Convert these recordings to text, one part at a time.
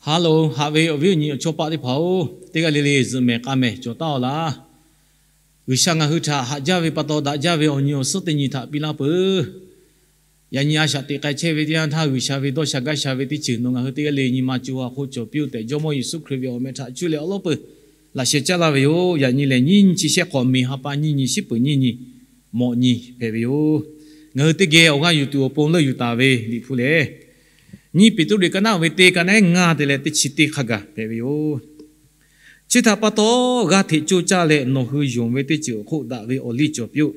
Hello, haꞈ ve awˬ viˉ awˬ nyi awˬ chawˇ paˆ teˇ hpaˍ-oˬ, teˇ g'aˇ le le zuhꞈ mehˍ k'a mehˍ cawˬ taˉ-aw laˇ. G'uiˬsha ngaˬ hui htaꞈ haꞈ jaˇ ve pa taw daꞈ jaˇ ve awˬ nyi awˬ suhˉ teˇ nyi htaꞈ piˇ laˇ peuˬ. Yaꞈ nyi a shaꞈ teꞈ k'ai chehˇ ve teˇ yanˇ htaˇ, G'uiˬsha ve dawˇ sha gaˇ sha ve teˇ ceuˬ nawˬ ngaˬ hui teˇ g'aˇ le nyi ma co ha hk'oˆ cawˬ piˇ-oˆ tehꞈ, Jawˇmawˇ Yeˍsuˆ Hkriꞈ ve awˬ meh htaꞈ cuˇ leh awˬ lawn peuˬ laꞈ sheh caˉ laˇ ve yoˬ. Yaꞈ nyi lehˬ, nyiˇ nyi chi shehˆ hk'awꞈ miˬ ha pa nyiˇ nyi, shiˉ peuˍ nyiˇ nyi, mawꞈ nyi hpehꞈ ve yoˬ. Ngaˬ hui teˇ geh awˬ g'aˇ yuˬ tuˬ awˬ pon leuˆ yuˬ taˍ ve Liꞈ hpu lehˬ, nyiˇ Peˍtruˆ liꞈ ka naˉ ve teˇ ka naˉ ngaˇ te leh teˇ chi teˇ hk'a gaˬ hpehꞈ ve yoˬ. Chi htaꞈ pa taw, g'aˇ hteꞈ coˇ caˇ leh nawˬ hui yonˍ ve teˇ ceuˬ awˬ hk'oˆ daꞈ ve awˬ liˇ cawˬ piˇ-oˆ.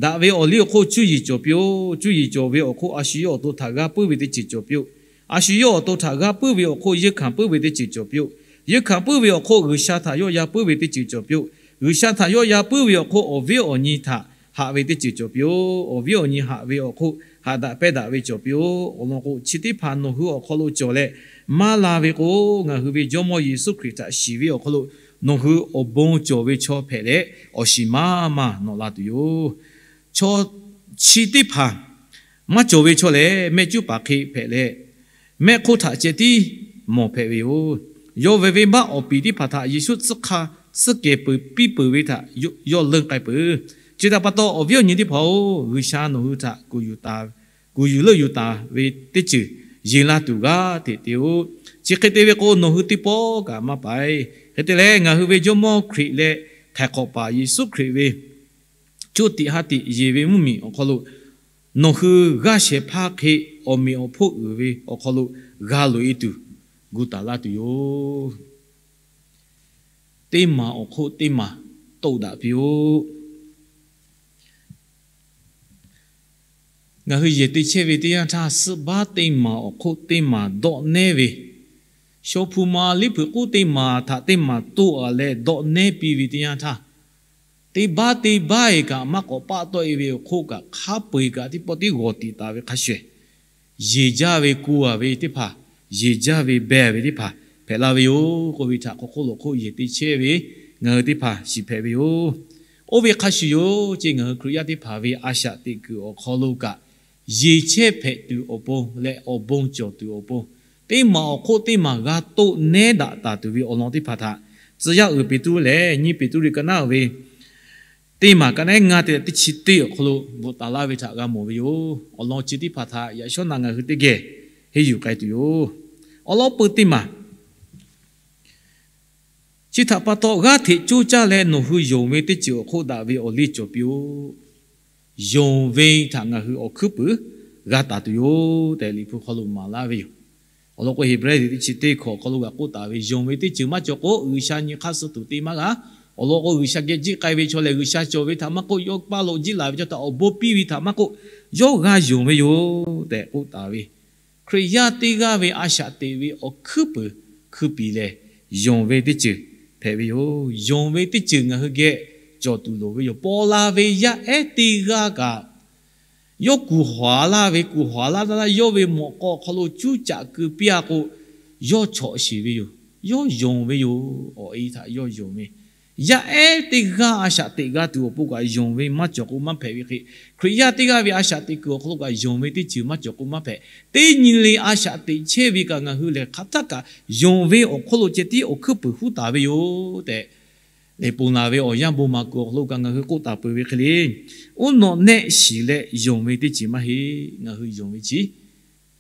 Daꞈ ve awˬ liˇ awˬ hk'oˆ cuˇ yiˍ cawˬ piˇ-oˆ. Cuˇ yiˍ cawˬ ve awˬ hk'oˆ a shu yawˇ awˬ to htaꞈ g'aˇ puiˉ ve teˇ ceuˬ cawˬ piˇ-oˆ. A shu yawˇ awˬ to htaꞈ g'aˇ puiˉ ve awˬ hk'oˆ yeunˇ hkanˍ puiˉ ve teˇ ceuˬ cawˬ piˇ-oˆ. Yeunˇ hkanˍ puiˉ ve awˬ hk'oˆ G'uiˬsha htaꞈ yawˆ yan puiˉ ve teˇ ceuˬ cawˬ piˇ-oˆ. G'uiˬsha htaꞈ yawˆ yan puiˉ ve awˬ hk'oˆ awˬ viˉ awˬ nyi htaꞈ haꞈ ve teˇ ceuˬ cawˬ piˇ-oˆ. Awˬ viˉ awˬ nyi haꞈ ve awˬ hk'oˆ haꞈ daꞈ pehnˇ daꞈ ve cawˬ piˇ-oˆ. Awˬ lawn k'o, chi teˇ hpaˍ nawˬ hui awˬ hk'aw lo cawˬ leh maˇ la ve k'o, ngaˬ hui ve Jawˇmawˇ Yeˍsuˆ Hkriꞈ htaꞈ shiˍ ve awˬ hk'aw lo nawˬ hui awˬ bon cawˬ ve chaw hpehꞈ leh, awˬ shiˍ maˇ maˇ nawꞈ la tuˬ yoˬ. Chaw chi teˇ hpaˍ maˇ cawˬ ve chaw lehˬ, mehˆ cuˉ paˍ hk'e hpehꞈ leh, mehˆ hk'oˆ htaꞈ ceh tiˉ mawˬ hpehꞈ ve yoˬ. Yawˇ ve venˇbaˆ awˬ piˍ teˇ hpaˍ htaꞈ Yeˍsuˆ tcuhˉ hk'a tcuhˉ kehˬ peuˬ piˇ peuˬ ve htaꞈ yawˇ leunˇ k'ai peuˬ. Chi htaꞈ pa taw, awˬ viˉ awˬ nyi teˇ hpaˍ-oˬ, G'uiˬsha nawˬ hui htaꞈ kuˬ yuˬ leuˆ yuˬ taˍ ve teˇ ceuˬ yeˬ la tuˬ g'aˇ hteꞈ te-o. Chi hk'e te ve k'o, nawˬ hui teˇ pawˆ kaꞈ maˇ paiˍ. Hk'e te leh, ngaˬ hui ve Jawˇmawˇ Hkriꞈ leh Htaiˍ hk'awꞈ paˍ Yeˍsuˆ Hkriꞈ ve co tiꞈ ha tiꞈ yeˬ ve mvuhˇmiˬ awˬ hk'aw lo nawˬ hui g'aˇ shehˍ hpaˇ hk'e awˬ meꞈ awˬ hponˇ uiˍ ve awˬ hk'aw lo g'a loꞈ-e tuˬ gu taˍ laˇ tuˬ yoˬ. Teˇ maˬ awˬ hk'oˆ teˇ maˬ toˆ daꞈ piˇ-oˆ. Ngaˬ hui yehˬ te chehˇ ve teˇ yanˇ htaˇ, suhˆ baˆ teˇ maˬ awˬ hk'oˆ teˇ maˬ dawˆ nehˉ ve, shaw hpu ma liˉ hpeuꞈ k'uˉ teˇ maˬ htaꞈ teˇ maˬ toˆ-a leh dawˆ nehˉ piˇ ve teˇ yanˇ htaˇ, teˇ baˆ teˇ baˆ-e kaꞈ maˇ k'awꞈ paˆ tawˆ-e ve awˬ hk'oˆ kaꞈ, hk'a peu-eˬ kaꞈ teˇ pawˆ teˇ g'awˬ tiꞈ taˍ ve hk'a shuˍ-ehˍ, yeˬ jaˇ ve ku-a ve teˇ hpaˍ, yeˬ jaˇ ve beh ve teˇ hpaˍ hpehꞈ la ve yoˬ k'oˆ ve htaꞈ hk'aw hk'oˆ lo hk'oˆ yehˬ te chehˇ ve ngaˬ hui teˇ hpaˍ shiˍ hpehꞈ ve yoˬ. Oˇ ve hk'a shuˍ yoˬ ce, ngaˬ hui Hkriꞈ yaˇ teˇ hpaˍ ve a shaꞈ teꞈ kuiˬ awˬ hk'aw lo kaꞈ, yeˬ chehˇ hpehꞈ tuˬ awˬ pon leh awˬ bon cawˬ tuˬ awˬ pon, teˇ maˬ awˬ hk'oˆ teˇ maˬ g'a toˆ nehˉ daꞈ taˍ tuˬ ve awˬ lawn teˇ hpaˍ htaꞈ tcuh yaˇ uiˍ Peˍtruˆ lehˬ, nyiˇ Peˍtruˆ liꞈ ka naˉ ve teˇ maˬ ka naˉ ngaˇ te leh teˇ chi teˇ awˬ hk'aw lo bvuhꞈ taˍ laˇ ve htaꞈ g'a mawˬ ve yoˬ. Awˬ lawn chi teˇ hpaˍ htaꞈ yaꞈ shawˉ naꞈ ngaˬ hui teˇ geh henˇ yuˬ k'ai tuˬ yoˬ. Awˬ lawn peu teˇ maˬ, chi htaꞈ pa taw, g'aˇ hteꞈ coˇ caˇ leh nawˬ hui yonˍ ve teˇ ceuˬ awˬ hk'oˆ daꞈ ve awˬ liˇ cawˬ piˇ-oˆ. Yonˍ ve htaꞈ ngaˬ hui awˬ hkuiˉ puiˍ g'a taˍ tuˬ yoˬ tehꞈ, Liꞈ hpu hk'aw lo maˍ laˇ ve yoˬ. Awˬ lawn k'o, Heˍbrehˇ liꞈ teˇ chi teˇ hkawꞈ awˬ hk'aw lo g'a k'oˆ taˍ ve, yonˍ ve teˇ ceuˬ maˇ cawˬ k'o, G'uiˬsha nyi hk'aˇ suh tuˬ te maˇ g'a. Awˬ lawn k'o, G'uiˬsha geh jiˆ k'ai ve chaw lehˬ, G'uiˬsha cawˬ ve htaꞈ maˇ k'oˆ, yawˇ paˇ lo jiˆ laˬ ve chaw htaꞈ awˬ bon piˇ ve htaꞈ maˇ k'oˆ, yawˇ g'a yonˍ ve yoˬ tehꞈ k'oˆ taˍ ve, Hkriꞈ yaˇ teˇ g'aˇ ve a shaꞈ teꞈ ve awˬ hkuiˉ puiˍ hkui piˍ lehˬ, yonˍ ve teˇ ceuˬ hpehꞈ ve yoˬ. Yonˍ ve teˇ ceuˬ ngaˬ hui geh cawˬ tuˬ loˍ ve yoˬ. Paw la ve yaˇ ehˉ teˇ g'aˇ kaꞈ, yawˇ kuˬ haˍ laˇ ve, kuˬ haˍ laˇ laˇ yawˇ ve mawꞈ k'aw awˬ hk'aw lo cuˉ caꞈ keu piˇ-a k'o, yawˇ chawꞈ sheˍ ve yoˬ. Yawˇ yonˍ ve yoˬ. Awˬ e htaꞈ yawˇ yonˍ ve, yaˇ ehˉ teˇ g'aˇ a shaꞈ teꞈ g'a tuˬ awˬ pon kaꞈ yonˍ ve maˇ cawˬ k'o maˇ hpehꞈ ve hk'e, Hkriꞈ yaˇ teˇ g'aˇ ve a shaꞈ teꞈ kuiˬ awˬ hk'aw lo kaꞈ yonˍ ve teˇ ceuˬ maˇ cawˬ k'o maˇ hpehꞈ. Teˇ nyi le a shaꞈ teꞈ chehˇ ve kaꞈ ngaˬ hui lehˬ, hk'aˬ htaˇ kaꞈ yonˍ ve awˬ hk'oˆ lo ceh tiˉ awˬ hkuiˉ puiˍ huˉ taˍ ve yoˬ tehꞈ, lehˬ ponˬ laˬ ve awˬ yanˇ bon maˍ kuiˬ awˬ hk'aw lo kaꞈ ngaˬ hui k'oˆ taˍ peuˬ ve hk'e le, uˉ nawꞈ nehˆ shiˍ leh yonˍ ve teˇ ceuˬ maˇ heˆ. Ngaˬ hui yonˍ ve chi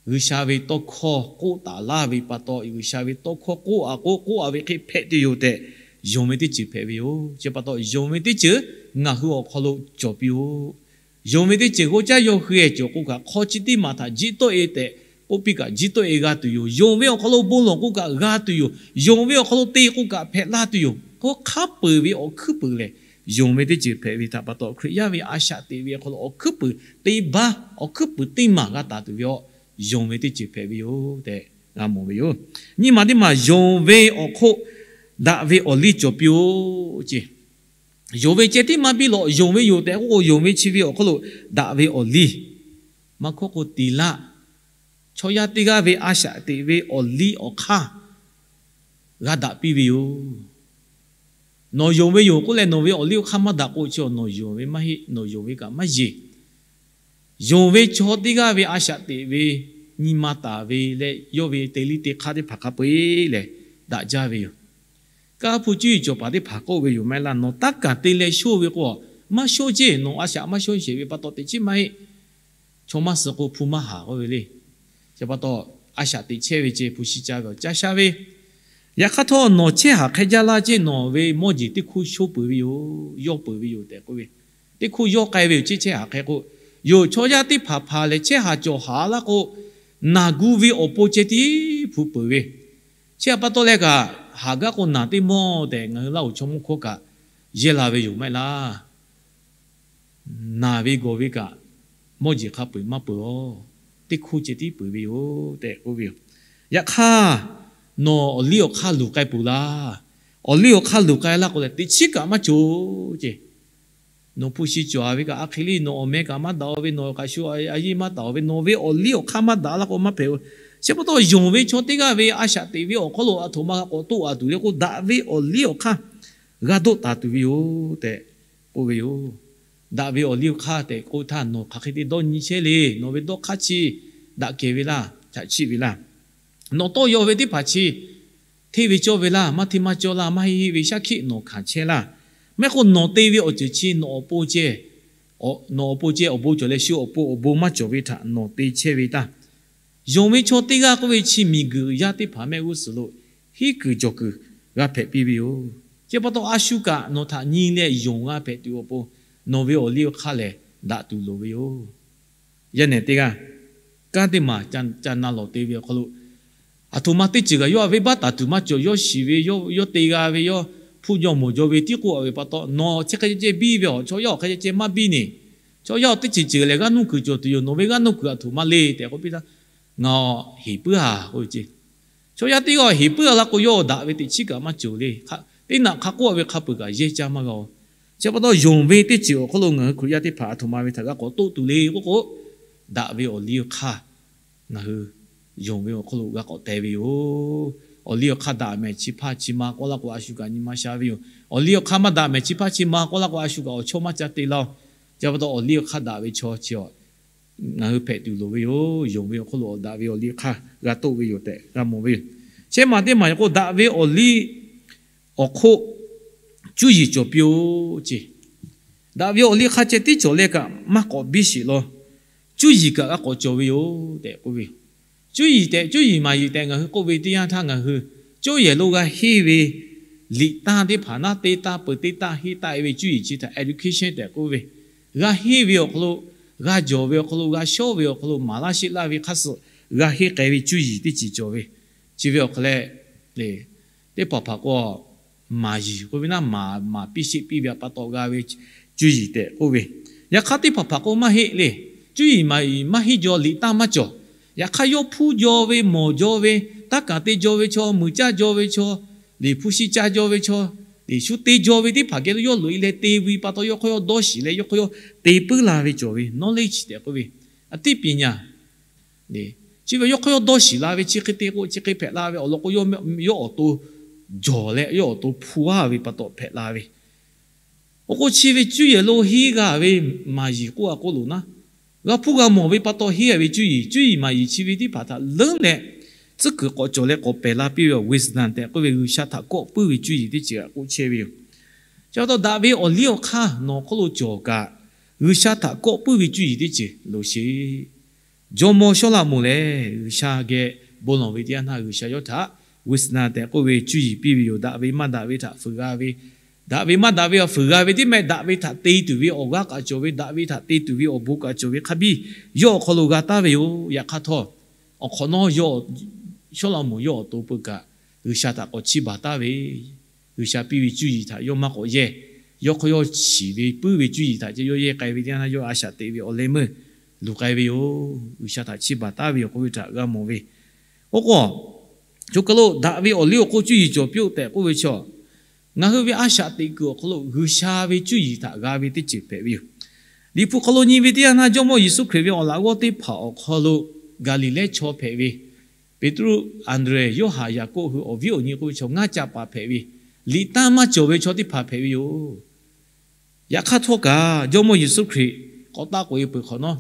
G'uiˬsha ve tawˇ hkawˇ k'oˆ taˍ laˇ ve pa taw, G'uiˬsha ve tawˇ hkawˇ k'oˆ-a k'o, k'oˆ-a ve hk'e hpehꞈ tuˬ yoˬ tehꞈ, yonˍ ve teˇ ceuˬ hpehꞈ ve yoˬ. Chi pa taw, yonˍ ve teˇ ceuˬ ngaˬ hui awˬ hk'aw lo cawˬ piˇ-oˆ. Yonˍ ve teˇ ceuˬ g'oˇ caˇ yawˇ hui-eh cawˬ k'o kaꞈ, hk'aw chi teˇ maˬ htaꞈ jiˇ tawˆ-e tehꞈ k'oˆ piˇ kaꞈ, jiˇ tawˆ-e g'a tuˬ yoˬ. Yonˍ ve awˬ hk'aw lo bon lawˬ k'o kaꞈ g'a tuˬ yoˬ. Yonˍ ve awˬ hk'aw lo te k'o kaꞈ hpehꞈ laˇ tuˬ yoˬ. K'o, hk'a peu-eˬ ve awˬ hkuiˉ puiˍ lehˬ, yonˍ ve teˇ ceuˬ hpehꞈ ve htaꞈ pa taw, Hkriꞈ yaˇ ve a shaꞈ teꞈ ve awˬ hk'aw lo awˬ hkuiˉ puiˍ teˇ baˆ, awˬ hkuiˉ puiˍ teˇ maˬ g'a taˍ tuˬ ve awˬ, yonˍ ve teˇ ceuˬ hpehꞈ ve yoˬ tehꞈ g'a mawˬ ve yoˬ. Nyiˇ maˬ teˇ maˬ, yonˍ ve awˬ hk'oˆ daꞈ ve awˬ liˇ cawˬ piˇ-oˆ ce. Yonˍ ve ceh tiˉ maˇ biˇ lawꞈ, yonˍ ve yoˬ tehꞈ k'oˆ k'o, yonˍ ve chi ve awˬ hk'aw lo daꞈ ve awˬ liˇ, maˇ hkawˇ k'o, tiˍ laˆ, chaw yaˇ teˇ g'aˇ ve a shaꞈ teꞈ ve awˬ liˇ awˬ hk'aˇ g'a daꞈ piˇ ve yoˬ. Nawˬ yonˍ ve yoˬ k'oˆ leh, nawˬ ve awˬ liˇ awˬ hk'aˇ maˇ daꞈ k'o, chi awˬ nawˬ yonˍ ve maˇ heˆ, nawˬ yonˍ ve kaꞈ maˇ yeˬ. Yonˍ ve chaw teˇ g'aˇ ve a shaꞈ teꞈ ve nyi ma taˍ ve leh yawˇ ve te liˇ te hk'aˇ teˇ hpaˍ hk'a peu-eˬ lehˬ daꞈ jaˇ ve yoˬ. Kanˇ hpu cuˇ yiˍ cawˬ paˍ teˇ hpaˍ k'oˆ ve yoˬ maˇ heˆ laˇ, nawˬ taˇ kaˍ te leh shonˇ ve k'o, maˇ shonˇ ceˇ, nawˬ a shaꞈ maˇ shonˇ sheˍ ve pa taw teꞈ chiˉ maˇ heˆ. Chaw maˇ suh k'o hpu maˇ haˍ k'oˆ ve le. Chi pa taw, a shaꞈ teꞈ chehˇ ve ceh hpu shi ca ve awˬ caˇ sha ve. Yaꞈ hk'aˇ htawˇ, nawˬ chehˇ haˍ hk'e jaˇ laˇ ceˇ, nawˬ ve mawˇ jeˬ teˇ hkuˇ shonˇ peuˬ ve yoˬ, yawˇ peuˬ ve yoˬ tehꞈ k'oˆ ve. Teˇ hkuˇ yawˇ k'ai ve yoˬ ceˇ, chehˇ haˍ hk'e k'o, yoˬ chaw yaˇ teˇ hpaˍ hpaˍ lehˬ chehˇ haˍ cawˬ haˍ laˇ k'o, naˬ gu ve awˬ pon ceh tiˉ hpu peuˬ ve. Chi htaꞈ pa taw leh kaꞈ, haˍ gaˇ k'o naˬ teˇ mawˇ tehꞈ ngaˬ hui Laˇ huˍ chaw mawˇ hkawˇ kaꞈ yehˇ la ve yoˬ maˇ heˆ laˇ. Naˬ ve gawˬ ve kaꞈ, mawˇ jeˬ hk'a peu-eˬ maˇ peuˬ-oˬ, teˇ hkuˇ ceh tiˉ peuˬ ve yoˬ tehꞈ k'oˆ ve yoˬ. Yaꞈ hk'aˇ, nawˬ awˬ liˇ awˬ hk'aˇ luˬ k'ai peuˬ laˇ. Awˬ liˇ awˬ hk'aˇ luˬ k'ai laˇ k'o lehˬ, teꞈ chiˉ kaꞈ maˇ cawˬ ceˇ. Nawˬ hpu shi cawˬ ve kaꞈ a hk'e le, nawˬ awˬ meh kaꞈ maˇ daꞈ-o ve, nawˬ kaꞈ shu a yeˇ maˇ taˍ-o ve, nawˬ ve awˬ liˇ awˬ hk'aˇ maˇ daꞈ laˇ k'o maˇ hpehꞈ-o. Chi pa taw, yonˍ ve chaw teˇ g'aˇ ve a shaꞈ teꞈ ve awˬ hk'aw lo a htoꞈ ma g'a k'awꞈ toˆ a tuˬ le k'o, daꞈ ve awˬ liˇ awˬ hk'aˇ g'a doˆ taˍ tuˬ ve yoˬ tehꞈ k'oˆ ve yoˬ. Daꞈ ve awˬ liˇ awˬ hk'aˇ tehꞈ k'oˆ htaˇ, nawˬ hk'aˬ hk'e te dawˇ nyi chehˇ le. Nawˬ ve dawˇ hk'aˇ chi daꞈ kehˬ ve laˇ, chaꞈ chiˆ ve laˇ. Nawˬ tawˇ yaw ve teˇ hpaˍ chi hteˇ ve cawˇ ve laˇ, maˇ hteˇ maˇ cawˇ laˇ, maˇ heˆ heˆ ve shaˉ hkiˆ nawˬ hkanˍ chehˇ laˇ. Maˇ heˆ k'o nawˬ te ve awˬ ceuˬ chi nawˬ awˬ pon ceh, nawˬ awˬ pon ceh awˬ bon cawˬ leh shu awˬ pon awˬ bon maˇ cawˬ ve htaꞈ nawˬ te chehˇ ve taˇ. Yonˍ ve chaw teˇ g'aˇ k'oˆ ve chi miˬguiˬ yaˇ teˇ hpaˍ mehˆ g'uˇ suhˍ lo hiˉ kuiˬ jawˬ kuiˬ g'a hpehꞈ piˇ ve yoˬ. Chi pa taw a shu kaꞈ nawˬ htaꞈ nyi leh yonˍ g'a hpehꞈ tuˬ awˬ pon, nawˬ ve awˬ liˇ awˬ hk'aˇ lehˬ daꞈ tuˬ loˍ ve yoˬ. Yaˇ nehˬ teˇ g'aˇ, kanˉ teˇ maˬ ca na lawˬ te ve awˬ hk'aw lo, a htoꞈ ma teˇ ceuˬ kaꞈ yawˇ a venˇbaˆ taˍ tuˬ maˇ cawˬ, yawˇ shiˍ ve, yawˇ te g'a ve, yawˇ hpuˇ jaw mawˬ jaw ve tiˉ k'oˆ a ve pa taw, nawˬ chi hk'e ceh ceh biˇ ve awˬ, chaw yaˇ awˬ hk'e ceh ceh maˇ biˇ ne. Chaw yaˇ teˇ ceuˬ ceuˬ lehˬ g'aˇ nuˇ kuiˬ cawˬ tuˬ yoˬ. Nawˬ ve g'aˇ nuˇ kuiˬ a htoꞈ ma le tehꞈ k'oˆ piˇ htaˇ, ngaˬ heˍ puiˉ a k'oˆ ve ceˇ. Chaw yaˇ teˇ g'aˇ heˍ puiˉ a laˇ k'o, yawˇ daꞈ ve teꞈ chiˉ kaꞈ maˇ cawˬ le. Teˇ naꞈ hk'a k'oˆ a ve hk'a peuˬ kaꞈ yehˇ caˇ maˇ g'a-o. Chi pa taw yonˍ ve teˇ ceuˬ awˬ hk'aw lo ngaˬ hui Hkriꞈ yaˇ teˇ hpaˍ a htoꞈ ma ve htaꞈ g'a k'awꞈ toˆ tuˬ le k'oˆ k'o, daꞈ ve awˬ liˇ awˬ hk'aˇ ngaˬ hui yonˍ ve awˬ hk'aw lo g'a k'awꞈ teh ve yoˬ. Awˬ liˇ awˬ hk'aˇ daꞈ mehˍ chi hpaˇ chi ma k'oˆ laˇ k'o, a shu kaꞈ nyi ma sha ve yoˬ. Awˬ liˇ awˬ hk'aˇ maˇ daꞈ mehˍ chi hpaˇ chi ma k'oˆ laˇ k'o, a shu kaꞈ awˬ chawˇ maˇ ca te laˇ-oˬ. Chi pa taw awˬ liˇ awˬ hk'aˇ daꞈ ve chaw chi ngaˬ hui hpehꞈ tuˬ loˍ ve yoˬ. Yonˍ ve awˬ hk'aw lo daꞈ ve awˬ liˇ hk'aˇ g'a toˆ ve yoˬ tehꞈ g'a mawˬ ve yoˬ. Shehˉ maˬ teˇ maˬ k'o, daꞈ ve awˬ liˇ awˬ hk'oˆ cuˇ yiˍ cawˬ piˇ-oˆ ceˇ. Daꞈ ve awˬ liˇ hk'aˇ ceh tiˉ cawˬ leh kaꞈ maˇ k'awꞈ biˇ sheˍ law. Cuˇ yiˍ kaꞈ g'a k'awꞈ cawˬ ve yoˬ tehꞈ k'oˆ ve. Cuˇ yiˍ tehꞈ, cuˇ yiˍ maˍ yiˍ tehꞈ ngaˬ hui k'oˆ ve teˇ yanˇ htaˇ, ngaˬ hui coˇ yehˬ lo g'a henˇ ve liꞈ tanˇ teˇ hpaˍ naˉ te tanˇ peuˬ te tanˇ henˇ tanˇ e ve cuˇ yiˍ chi htaꞈ education tehꞈ k'oˆ ve, g'a henˇ ve awˬ hk'aw lo, g'a jawˬ ve awˬ hk'aw lo, g'a shawˉ ve awˬ hk'aw lo, maˍ laˇ sheˆ laˇ ve hk'a suhˍ g'a henˇ k'ai ve cuˇ yiˍ teˇ ceuˬ cawˬ ve. Chi ve awˬ hk'aw leh, teˇ hpaˍ hpaˍ k'o, maˍ yiˍ k'oˆ ve naˉ, maˍ maˍ piˇ sheˆ piˇ ve pa taw g'a ve cuˇ yiˍ tehꞈ k'oˆ ve. Yaꞈ hk'aˇ teˇ hpaˍ hpaˍ k'o maˇ heˆ le. Cuˇ yiˍ maˍ yiˍ maˇ henˇ jaw liꞈ tanˇ maˇ cawˬ. Yaꞈ hk'aˇ yawˇ hpuˇ jaw ve, mawˬ jaw ve, taˇ kaˍ te jaw ve chaw, muiˬ caˇ jaw ve chaw, liꞈ hpu shi ca jaw ve chaw, liꞈ shu te jaw ve teˇ hpaˍ geh lo yawˇ loꞈ e leh te ve pa taw, yawˇ hk'aw yawˇ dawˇ shiˍ leh yawˇ hk'aw yawˇ te puiˉ la ve cawˬ ve knowledge tehꞈ k'oˆ ve, အသိပညာ chi ve yawˇ hk'aw yawˇ dawˇ shiˍ la ve, chi hk'e te k'o chi hk'e hpehꞈ la ve awˬ lawn k'o, yawˇ awˬ to jawˬ leh yawˇ awˬ to hpu a ve pa taw hpehꞈ la ve. Oˇ k'o chi ve cuˇ yehˬ lo henˇ g'a ve maˍ yiˍ k'oˆ a k'oˆ loˬ naˉ, g'a hpuˇ g'a mawˬ ve pa taw henˇ g'a ve cuˇ yiˍ, cuˇ yiˍ maˍ yiˍ chi ve teˇ hpaˍ htaꞈ leuˉ leh tcuhˉ kuiˬ k'awꞈ cawˬ leh k'awꞈ pehˬ la piˇ ve awˬ wisdom tehꞈ k'oˆ ve G'uiˬsha htaꞈ kawˆ puiˉ ve cuˇ yiˍ teˇ ceuˬ htaꞈ k'oˆ chehˇ ve yoˬ. Chi pa taw daꞈ ve awˬ liˇ awˬ hk'aˇ nawˬ hk'oˆ lo cawˬ kaꞈ, G'uiˬsha htaꞈ kawˆ puiˉ ve cuˇ yiˍ teˇ ceuˬ loˍ sheˍ. Jawˇmawˇ Sawˉlaꞈmonˍ lehˬ G'uiˬsha geh bon lawˬ ve teˇ yanˇ htaˇ, G'uiˬsha yawˇ htaꞈ wisdom tehꞈ k'oˆ ve cuˇ yiˍ piˇ ve yoˬ. Daꞈ ve maˇ daꞈ ve htaꞈ fuiˍ g'a ve, daꞈ ve maˇ daꞈ ve awˬ fuiˍ g'a ve teˇ meh daꞈ ve htaꞈ te tuˬ ve awˬ g'aˇ kaꞈ cawˬ ve, daꞈ ve htaꞈ te tuˬ ve awˬ bon kaꞈ cawˬ ve hk'a biˇ yawˇ awˬ hk'aw lo g'a taˍ ve yoˬ. Yaꞈ hk'aˇ htawˇ, awˬ hk'awꞈ nawˉ Sawˉlaꞈmonˍ yawˇ awˬ to peuˬ kaꞈ G'uiˬsha htaꞈ k'awꞈ chiˇ baˬ taˍ ve, G'uiˬsha piˇ ve cuˇ yiˍ htaꞈ yawˇ maˇ k'awꞈ yehˇ. Yawˇ hk'aw yawˇ shiˍ ve puiˉ ve cuˇ yiˍ htaꞈ ceh yawˇ yehˇ k'ai ve teˇ yanˇ htaˇ, yawˇ a shaꞈ teꞈ ve awˬ leh meuˇ luˬ k'ai ve yoˬ. G'uiˬsha htaꞈ chiˇ baˬ taˍ ve awˬ k'oˆ ve htaꞈ g'a mawˬ ve. Oˇ k'o, choˬ kaˬ lo daꞈ ve awˬ liˇ awˬ hk'oˆ cuˇ yiˍ cawˬ piˇ-oˆ tehꞈ k'oˆ ve chaw, ngaˬ hui ve a shaꞈ teꞈ kuiˬ awˬ hk'aw lo G'uiˬsha ve cuˇ yiˍ htaꞈ g'a ve teˇ ceuˬ hpehꞈ ve yoˬ. Liꞈ hpu hk'aw lo nyi ve teˇ yanˇ htaˇ, Jawˇmawˇ Yeˍsuˆ Hkriꞈ ve awˬ laꞈ g'awˇ teˇ hpaˍ awˬ hk'aw lo Gaˍliˍlehˇ chaw hpehꞈ ve Peˍtruˆ, Anˍdrehˍ, Yoˇhanˬ, Yaˍkoˆ hui awˬ viˉ awˬ nyi k'oˆ ve chaw ngaˇ ca paˍ hpehꞈ ve, liꞈ tanˇ maˇ cawˬ ve chaw teˇ hpaˍ hpehꞈ ve yoˬ. Yaꞈ hk'aˇ htawˇ kaꞈ, Jawˇmawˇ Yeˍsuˆ Hkriꞈ k'awꞈ taˆ k'oꞈ e peuˬ hk'awꞈ nawˉ,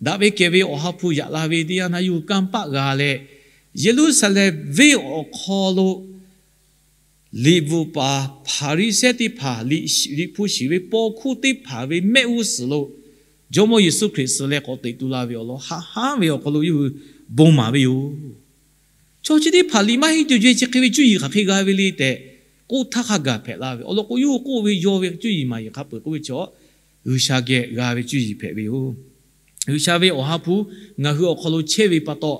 daꞈ ve kehˬ ve Awˬ ha hpu yaꞈ la ve teˇ yanˇ htaˇ, yawˇ hui kanˇ paˆ g'a leh, Yeˍruˆsaˍlehnˍ venˇ awˬ hk'aw lo liꞈ bvuhꞈ paˍ Hpaˍriˍsehˇ teˇ hpaˍ, liꞈ hpu shiˍ ve paw hkuˇ teˇ hpaˍ ve mehˆ g'uˇ suhˍ lo Jawˇmawˇ Yeˍsuˆ Hkriꞈ suh leh k'awꞈ teꞈ tu la ve awˬ lawn haꞈ hanˉ ve awˬ hk'aw lo yawˇ hui bon maˍ ve yoˬ. Chaw chi teˇ hpaˍ liꞈ maˇ henˇ tuˬ yawˇ chi hk'e ve cuˇ yiˍ hk'aˬ hk'e g'a ve le tehꞈ k'oˆ htaˇ hk'a gaˬ hpehꞈ la ve. Awˬ lawn k'o, yawˇ hui k'oˆ ve yaw ve cuˇ yiˍ maˍ yiˍ hk'a peuˬ k'oˆ ve chaw, G'uiˬsha geh g'a ve cuˇ yiˍ hpehꞈ ve yoˬ. G'uiˬsha ve Awˬ ha hpu ngaˬ hui awˬ hk'aw lo chehˇ ve pa taw,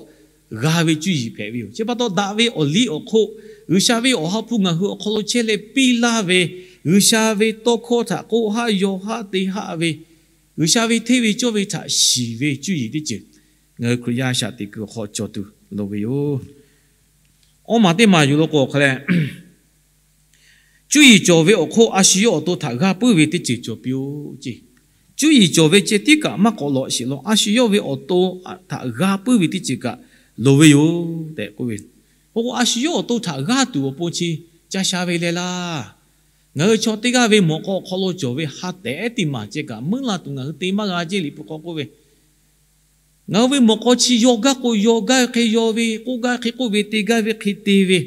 g'a ve cuˇ yiˍ hpehꞈ ve yoˬ. Chi pa taw, daꞈ ve awˬ liˇ awˬ hk'oˆ G'uiˬsha ve Awˬ ha hpu ngaˬ hui awˬ hk'aw lo chehˇ leh piˇ laˇ ve, G'uiˬsha ve tawˇ hkawˇ htaꞈ k'oˆ haˆ yaw haˆ te haˆ ve, G'uiˬsha ve hteˇ ve cawˇ ve htaꞈ shiˍ ve cuˇ yiˍ teˇ ceuˬ ngaˬ hui Hkriꞈ yaˇ shaꞈ teꞈ kuiˬ awˬ hk'aw cawˬ tuˬ loˍ ve yoˬ. Awˇ maˬ teˇ maˬ yuˬ lo k'o hk'a leh, cuˇ yiˍ cawˬ ve awˬ hk'oˆ a shu yawˇ awˬ to htaꞈ g'a puiˉ ve teˇ ceuˬ cawˬ piˇ-oˆ ceˇ. Cuˇ yiˍ cawˬ ve ceh tiˉ kaꞈ maˇ k'awꞈ lawꞈ sheˍ law. A shu yawˇ ve awˬ to htaꞈ g'a puiˉ ve teˇ ceuˬ kaꞈ loˍ ve yoˬ tehꞈ k'oˆ ve. K'o k'o, a shu yawˇ awˬ to htaꞈ g'aˇ tuˬ awˬ pon chi ca sha ve leh laˇ. Ngaˬ hui chaw teˇ g'aˇ ve mawꞈ k'aw awˬ hk'aw lo cawˬ ve ha tehˍ ehˉ teˇ maˬ ceh kaꞈ, meuˉ la tuˬ ngaˬ hui te maˇ g'a ceˇ. Liꞈ hpu hk'aw k'oˆ ve, ngaˬ hui ve mawꞈ k'aw chi yaw gaˇ k'o yaw gaˇ ve hk'e yaw ve, k'oˆ gaˇ hk'e k'oˆ ve, te gaˇ ve hk'e te ve,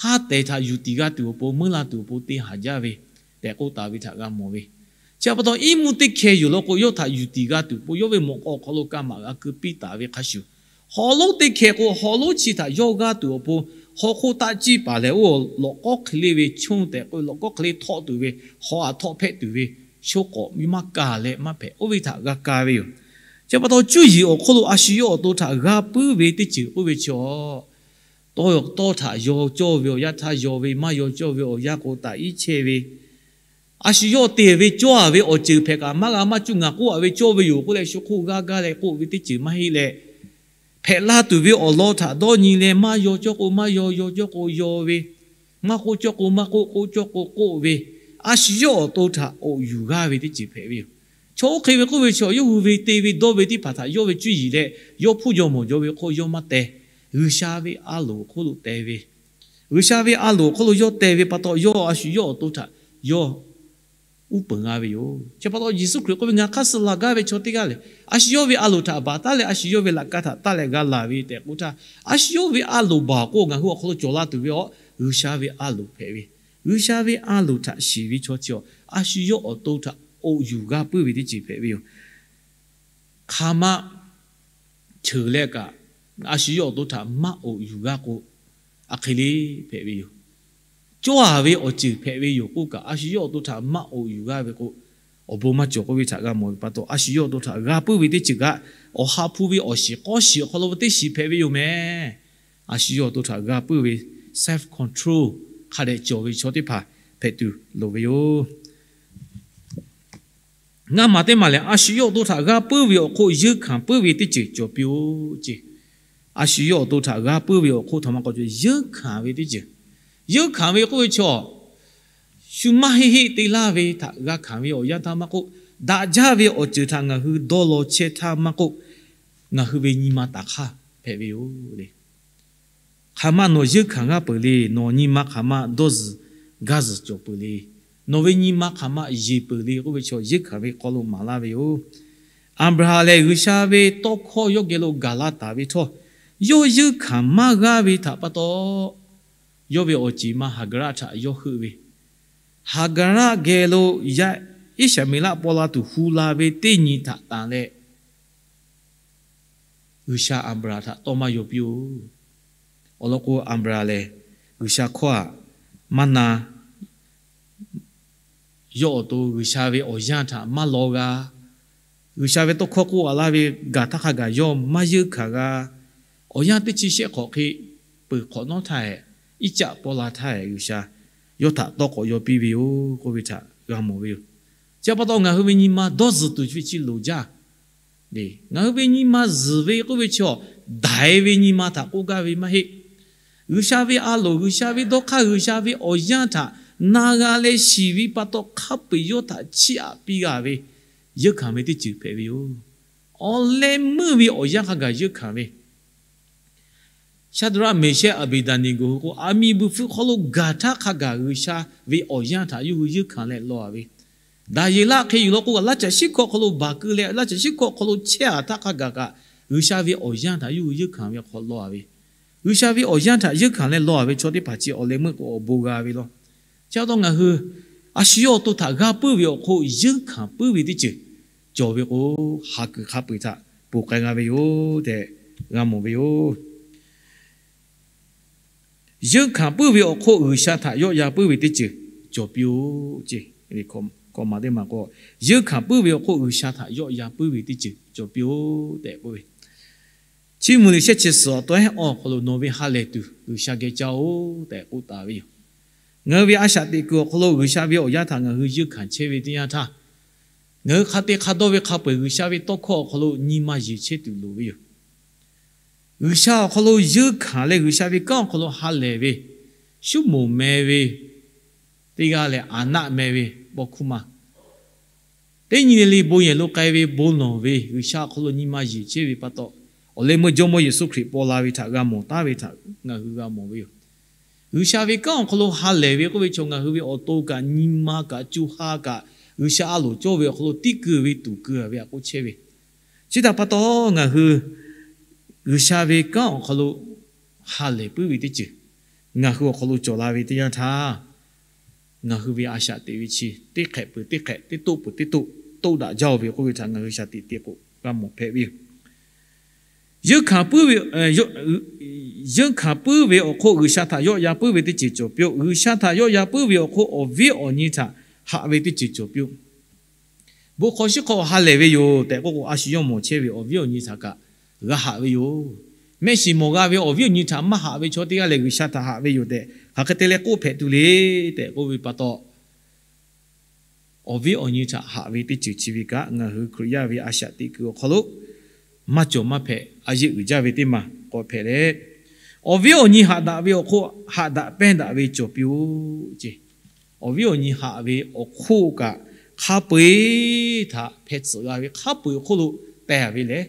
ha tehˍ htaꞈ yuˬ tiˍ g'a tuˬ awˬ pon, meuˉ la tuˬ awˬ pon te haˍ jaˇ ve tehꞈ k'oˆ taˍ ve htaꞈ g'a mawˬ ve. Chi pa taw, iˉ mvuhˇ teˇ hkeh yoˬ law k'o, yawˇ htaꞈ yuˬ tiˍ g'a tuˬ pon, yawˇ ve mawꞈ k'aw awˬ hk'aw lo ka maꞈ g'a keu piˇ taˍ ve hk'a shuˍ, hawˍ lonˉ teˇ hkeh k'o, hawˍ lonˉ chi htaꞈ yawˇ g'aˇ tuˬ awˬ pon, hawˍ hk'oˆ taˆ ciˇ paˍ lehˬ, oˇ lawꞈ k'awˉ hk'e le ve chunˇ tehꞈ k'oˆ ve, lawꞈ k'awˉ hk'e le htawˆ tuˬ ve, hawˍ aꞈ htawˆ hpehꞈ tuˬ ve, sho k'awꞈ maˇ ka leh maˇ hpehꞈ, oˇ ve htaꞈ g'a ka ve yoˬ. Chi pa taw, cuˇ yiˍ awˬ hk'oˆ lo a shu yawˇ awˬ to htaꞈ g'a puiˉ ve teˇ ceuˬ k'oˆ ve chaw, tawˇ tawˇ htaꞈ yaw cawˇ ve awˬ yanˇ htaˇ yaw ve, maˇ yaw cawˇ ve awˬ yanˇ k'o taꞈ iˉ chehˇ ve, a shu yawˇ te ve cawˇ a ve awˬ ceuˬ hpehꞈ kaꞈ maˇ g'a maˇ cuˇ, ngaˬ k'oˆ a ve cawˇ ve yoˬ k'oˆ leh, shu hk'oˆ g'aˇ gaˇ leh k'oˆ ve teˇ ceuˬ maˇ heˆ leh, hpehꞈ la tuˬ ve awˬ lawn htaꞈ dawˇ nyi leh, maˇ yaw cawˇ k'o maˇ yaw, yaw cawˇ k'o yaw ve, maˇ k'oˆ cawˇ k'o maˇ k'oˆ, k'oˆ cawˇ k'o k'oˆ ve, a shu yawˇ awˬ to htaꞈ awˬ yuˬ g'aˇ ve teˇ ceuˬ hpehꞈ ve yoˬ. Chaw oˇ hk'e ve k'oˆ ve chaw, yawˇ hui ve te ve dawˇ ve teˇ hpaˍ htaꞈ yawˇ ve cuˇ yiˍ leh yawˇ hpfuhˇ jaw mawˬ jaw ve hk'oˆ yawˇ maˇ teh. G'uiˬsha ve a loˍ hk'oˆ lo teh ve, G'uiˬsha ve a loˍ hk'oˆ lo yawˇ teh ve pa taw, yawˇ a shu yawˇ awˬ to htaꞈ yawˇ uˉ peunˍ g'a ve yoˬ. Chi pa taw, Yeˍsuˆ Hkriꞈ k'oˆ ve, ngaˬ hk'aˇ suh laˬ gaˇ ve chaw teˇ g'aˇ lehˬ, a shu yawˇ ve a loˍ htaꞈ baˬ taˉ leh a shu yawˇ ve laꞈ ka htaꞈ taˇ leh g'a laˬ ve tehꞈ k'oˆ htaˇ, a shu yawˇ ve a loˍ baˬ k'o ngaˬ hui awˬ hk'aw lo cawˬ la tuˬ ve awˬ G'uiˬsha ve a loˍ hpehꞈ ve, G'uiˬsha ve a loˍ htaꞈ shiˍ ve chaw chi a, a shu yawˇ awˬ to htaꞈ awˬ yuˬ g'a puiˉ ve teˇ ceuˬ hpehꞈ ve yoˬ. Hk'aˬ ma cheuˬ leh kaꞈ, a shu yawˇ awˬ to htaꞈ maˇ awˬ yuˬ g'a k'o, a hk'e le hpehꞈ ve yoˬ. Cawˇ a ve awˬ ceuˬ hpehꞈ ve yoˬ k'oˆ kaꞈ, a shu yawˇ awˬ to htaꞈ maˇ awˬ yuˬ g'a ve k'o, awˬ bon maˇ cawˬ k'oˆ ve htaꞈ g'a mawˬ ve pa taw, a shu yawˇ awˬ to htaꞈ g'a puiˉ ve teˇ ceuˬ kaꞈ, awˬ ha hpu ve awˬ shiˍ k'awˇ shiˍ awˬ hk'aw lo ve teˇ shiˍ hpehꞈ ve yoˬ mehˍ. A shu yawˇ awˬ to htaꞈ g'a puiˉ ve self control hk'a dehꞈ cawˬ ve chaw teˇ hpaˍ hpehꞈ tuˬ loˍ ve yoˬ. Ngaˇ maˬ teˇ maˬ lehˬ, a shu yawˇ awˬ to htaꞈ g'a puiˉ ve awˬ hk'oˆ yeunˇ hkanˍ puiˉ ve teˇ ceuˬ cawˬ piˇ-oˆ ceˇ. A shu yawˇ awˬ to htaꞈ g'a puiˉ ve awˬ hk'oˆ htaꞈ maˇ k'awꞈ cawˬ, yeunˇ hkanˍ ve teˇ ceuˬ. Yeunˇ hkanˍ ve k'oˆ ve chaw, shu maˇ heˆ heˆ te laˇ ve htaꞈ g'a hkanˍ ve awˬ yanˇ htaˇ maˇ k'oˆ, daꞈ jaˇ ve awˬ ceuˬ htaꞈ ngaˬ hui dawˇ law chehˇ htaˇ maˇ k'oˆ, ngaˬ hui ve nyi ma taˍ hk'aˇ hpehꞈ ve yoˬ le. Hk'aˬ ma nawˬ yeunˇ hkanˍ g'aˇ peuˬ le. Nawˬ nyi ma hk'aˬ ma dawˇ zuhˬ gaˇ zuhˬ cawˬ peuˬ le. Nawˬ ve nyi ma hk'aˬ ma yeˬ peuˬ le k'oˆ ve chaw, yeunˇ hkanˍ ve hk'aw lo maˍ laˇ ve yoˬ. Aˍbraˍhanˍ lehˬ, G'uiˬsha ve tawˇ hkawˇ yawˇ geh lo gaˬ la taˍ ve htawˇ, yawˇ yeunˇ hkanˍ maˇ g'aˇ ve htaꞈ pa taw, yawˇ ve awˬ ceˬ ma Haˍgaˍraˆ htaꞈ yawˇ heuˆ ve, Haˍgaˍraˆ geh lo yaˇ Iˉsaˍmeˍlaˆ paw la tuˬ hu la ve teˇ nyi htaꞈ tanˬ leh, G'uiˬsha Aˍbraˍhanˍ htaꞈ tawˇ maˇ yaw piˇ-oˬ. Awˬ lawn k'o, Aˍbraˍhanˍ lehˬ, G'uiˬsha hkawˇ htaꞈ maˇ na, yawˇ awˬ to G'uiˬsha ve awˬ yanˇ htaꞈ maˇ law g'a. G'uiˬsha ve tawˇ hkawˇ k'oˆ a laˇ ve gaˬ htaˇ hk'a gaˬ yawˇ maˇ yeunˇ hkanˍ g'a. Awˬ yanˇ teˇ chi shehˆ hk'awꞈ hk'e peuˬ hk'awꞈ nawˉ htaˇ hehꞈ, Iˉcaˆ paw la htaˇ hehꞈ, G'uiˬsha yawˇ htaꞈ tawˇ k'awꞈ yaw piˇ ve yoˬ k'oˆ ve htaꞈ g'a mawˬ ve yoˬ. Chi pa taw, ngaˬ hui ve nyi ma dawˇ zuhˬ tuˬ chi ve chi loˍ jaˇ. Ngaˬ hui ve nyi ma zuhˬ ve k'oˆ ve chi awˬ, daiˍ ve nyi ma htaꞈ k'oˆ gaˇ ve maˇ heˆ. G'uiˬsha ve a loˍ, G'uiˬsha ve dawˇ hk'aˇ, G'uiˬsha ve awˬ yanˇ htaꞈ na g'a leh shiˍ ve pa taw, hk'a peu-eˬ yawˇ htaꞈ chiˇ aꞈ piˇ g'a ve yeunˇ hkanˍ ve teˇ ceuˬ hpehꞈ ve yoˬ. Awˬ leh meuˇ ve awˬ yanˇ hk'a gaˬ yeunˇ hkanˍ ve, Shaˍdraˆ, Meˍshehˆ, Aˍbeˍdaˍneˍgoˍ hui k'o, aˬ miˍ buiˬ hpfuhˇ hk'aw lo gaˬ htaˇ hk'a gaˬ G'uiˬsha ve awˬ yanˇ htaꞈ yawˇ hui yeunˇ hkanˍ leh law a ve, Daˍyeˍlaˆ hk'e yuˬ law k'o kaꞈ, laˇ caˬ shiˉ hkawˇ awˬ hk'aw lo baˬ keu leh, laˇ caˬ shiˉ hkawˇ awˬ hk'aw lo chehˇ-a htaˇ hk'a gaˬ kaꞈ, G'uiˬsha ve awˬ yanˇ htaꞈ yawˇ hui yeunˇ hkanˍ ve awˬ hk'aw law-a ve, G'uiˬsha ve awˬ yanˇ htaꞈ yeunˇ hkanˍ leh law-a ve chaw teˇ hpaˍ chi awˬ leh meuˇ k'o awˬ bon g'a ve law. Chi pa taw ngaˬ hui a shu yawˇ awˬ to htaꞈ g'a puiˉ ve awˬ hk'oˆ yeunˇ hkanˍ puiˉ ve teˇ ceuˬ cawˬ ve k'o, ha kuiˬ hk'a peu-eˬ htaꞈ ponˬ k'ai g'a ve yoˬ tehꞈ g'a mawˬ ve yoˬ. Yeunˇ hkanˍ puiˉ ve awˬ hk'oˆ G'uiˬsha htaꞈ yawˆ yan puiˉ ve teˇ ceuˬ cawˬ piˇ-oˆ ce. Kawꞈ maˬ teˇ maˬ k'o, yeunˇ hkanˍ puiˉ ve awˬ hk'oˆ G'uiˬsha htaꞈ yawˆ yan puiˉ ve teˇ ceuˬ cawˬ piˇ-oˆ tehꞈ k'oˆ ve. Chiˇ mvuh liꞈ shehˆ chi suhˍ awˬ tawˇ ehˉ awˬ hk'aw lo, nawˬ ve ha lehˬ tuˬ G'uiˬsha geh caˇ-oˆ tehꞈ k'oˆ taˍ ve yoˬ. Ngaˬ hui ve a shaꞈ teꞈ kuiˬ awˬ hk'aw lo G'uiˬsha ve awˬ yanˇ htaꞈ ngaˬ hui yeunˇ hkanˍ chehˇ ve teˇ yanˇ htaˇ, ngaˬ hui hk'a te hk'a dawˇ ve hk'a peu-eˬ G'uiˬsha ve tawˇ hkawˇ awˬ hk'aw lo nyi ma yeˬ chehˇ tuˬ loˍ ve yoˬ. G'uiˬsha awˬ hk'aw lo yeunˇ hkanˍ leh, G'uiˬsha ve kanˉ awˬ hk'aw lo ha lehˬ ve, Suˉmonˍ meh ve teˇ g'aˇ leh Aˍnaˆ meh ve paw hkuˇ ma teˇ nyi le le bon yehˬ lo k'ai ve bon lawˬ ve, G'uiˬsha awˬ hk'aw lo nyi ma yeˬ chehˇ ve pa taw, awˬ leh meuˇ Jawˇmawˇ Yeˍsuˆ Hkriꞈ paw la ve htaꞈ g'a mawˬ taˉ ve htaꞈ ngaˬ hui g'a mawˬ ve yoˬ. G'uiˬsha ve kanˉ awˬ hk'aw lo ha lehˬ ve k'oˆ ve chaw, ngaˬ hui ve awˬ to kaꞈ, nyi ma kaꞈ, co ha kaꞈ, G'uiˬsha a loˍ cawˇ ve awˬ hk'aw lo tiˇ keu ve tuˍ keu-a ve htaꞈ k'oˆ chehˇ ve. Chi htaꞈ pa taw, ngaˬ hui G'uiˬsha ve kanˉ awˬ hk'aw lo ha lehˬ puiˉ ve teˇ ceuˬ ngaˬ hui awˬ hk'aw lo cawˬ la ve teˇ yanˇ htaˇ, ngaˬ hui ve a shaꞈ teꞈ ve chi teˇ hk'ehꞈ peuˬ teˇ hk'ehꞈ, teˇ toˆ peuˬ teˇ toˆ toˆ daꞈ jaˇ-oˬ ve k'oˆ ve htaꞈ ngaˬ hui shaˍ tiꞈ te k'o g'a mawˬ hpehꞈ ve yoˬ. Yeunˇ hkanˍ puiˉ ve, yeunˇ hkanˍ puiˉ ve awˬ hk'oˆ G'uiˬsha htaꞈ yawˆ yan puiˉ ve teˇ ceuˬ cawˬ piˇ-oˆ. G'uiˬsha htaꞈ yawˆ yan puiˉ ve awˬ hk'oˆ awˬ viˉ awˬ nyi htaꞈ haꞈ ve teˇ ceuˬ cawˬ piˇ-oˆ. Bon hk'aw shiˉ hk'aw ha lehˬ ve yoˬ tehꞈ k'oˆ k'o, a shu yawˇ mawˬ chehˇ ve awˬ viˉ awˬ nyi htaꞈ kaꞈ g'a haꞈ ve yoˬ. Mehˆ shiˍ mawˬ g'a ve awˬ viˉ awˬ nyi htaꞈ maˇ haꞈ ve chaw teˇ g'aˇ lehˬ, G'uiˬsha htaꞈ haꞈ ve yoˬ tehꞈ hk'aˬ hk'e te leh k'oˆ hpehꞈ tuˬ le tehꞈ k'oˆ ve pa taw, awˬ viˉ awˬ nyi htaꞈ haꞈ ve teˇ ceuˬ chi ve kaꞈ, ngaˬ hui Hkriꞈ yaˇ ve a shaꞈ teꞈ kuiˬ awˬ hk'aw lo maˇ cawˬ maˇ hpehꞈ, a yeˆ uiˍ jaˇ ve teˇ maˬ k'awꞈ hpehꞈ leh, awˬ viˉ awˬ nyi haꞈ daꞈ ve awˬ hk'oˆ haꞈ daꞈ pehnˇ daꞈ ve cawˬ piˇ-oˆ ce. Awˬ viˉ awˬ nyi haꞈ ve awˬ hk'oˆ kaꞈ, hk'a peu-eˬ htaꞈ hpeh tsuhꞈ g'a ve, hk'a peu-eˬ awˬ hk'oˆ lo teh-a ve lehˬ,